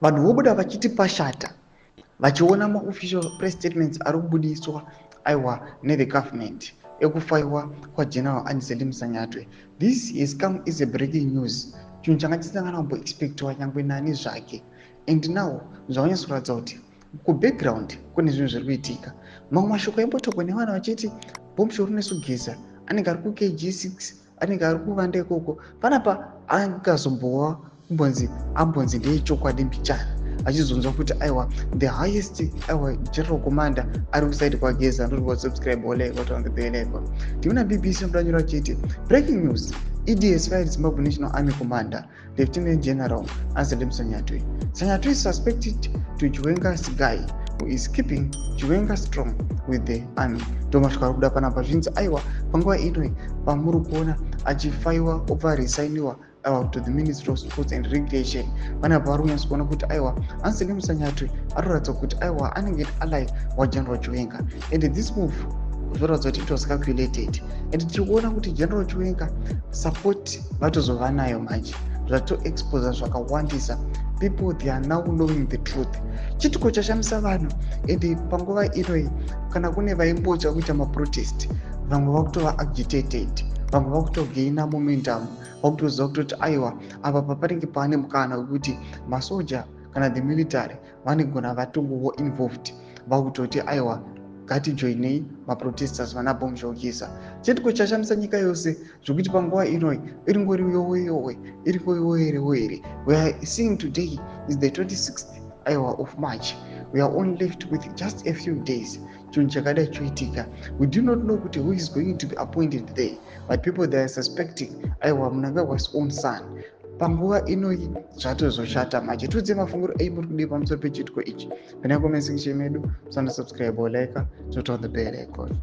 Vanhu vobuda vachiti pashata, vachiona maofficial press statements ari kubudiswa, aiwa, nethe government ekufaiwa kwaGeneral Anselem Sanyatwe. This has come is a breaking news, chinhu changa chisina kumboexpectwa nyangwe nani zvake. And now zvakanyatsokuratidza kuti kubackground kune zvinhu zviri kuitika. Mamwe mashoko aimbotogwa nevanhu vachiti Bombshell Runesu Geza anenge ari kuKG6, anenge ari kuvanda ikoko. Panapa angazombova kumbonzi ambonzi ndeyechokwadi mbichana, achizonzwa kuti aiwa, the highest, aiwa, general commander ari kuside kwaGeza. Ndoti subscribe, like, on the bell icon. Tiona BBC mudanyura achiti, "Breaking news: ED has fired Zimbabwe National Army commander Lieutenant General Anselem Sanyatwe. Sanyatwe is suspected to Chiwenga's guy who is keeping Chiwenga strong with the army." Ndomasvika ari kuda panapa. Zvinzi aiwa, panguva inoi pamuri kuona achifaiwa, obva resigniwa, aiwa, to the Ministry of Sports and Recreation. Panapa vari kunyatsa kuona kuti aiwa, Anselem Sanyatwe arikuratidza kuti aiwa, anenge ally waGeneral Chiwenga, and this move zvoratidza kuti it was calculated. And tiri kuona kuti General Chiwenga support vatozova nayo manje, zvatoexposa zvakawandisa. People, they are now knowing the truth. Chitiko chashamisa vanhu, and panguva inoi kana kune vaimbotya kuita maprotest, vamwe vakutova agitated, vamwe vakutogaina momentum, vakutoziva kutoti aiwa, apa papanenge paane mukana wekuti masoja kana the military vanegona vatongowo involved, vakutoti aiwa, ngatijoinei maprotesters vana Bombshell Geza. Chitiko chashamisa nyika yose zvokuti panguva inoi iringori yowe yowe, iringori were were. We are seeing today is the 26th, aiwa, of March. We are only left with just a few days. Chinhu chakadai choitika, we do not know kuti who is going to be appointed there, but people, they are suspecting, aiwa, Mnangagwa's own son. Panguva inoi zvatozoshata manje. Tiudze mafungiro ei, muri kudii pamusoro pechitiko ichi? Pana comment section medu. Musanda subscribe or like, turn on the bell icon.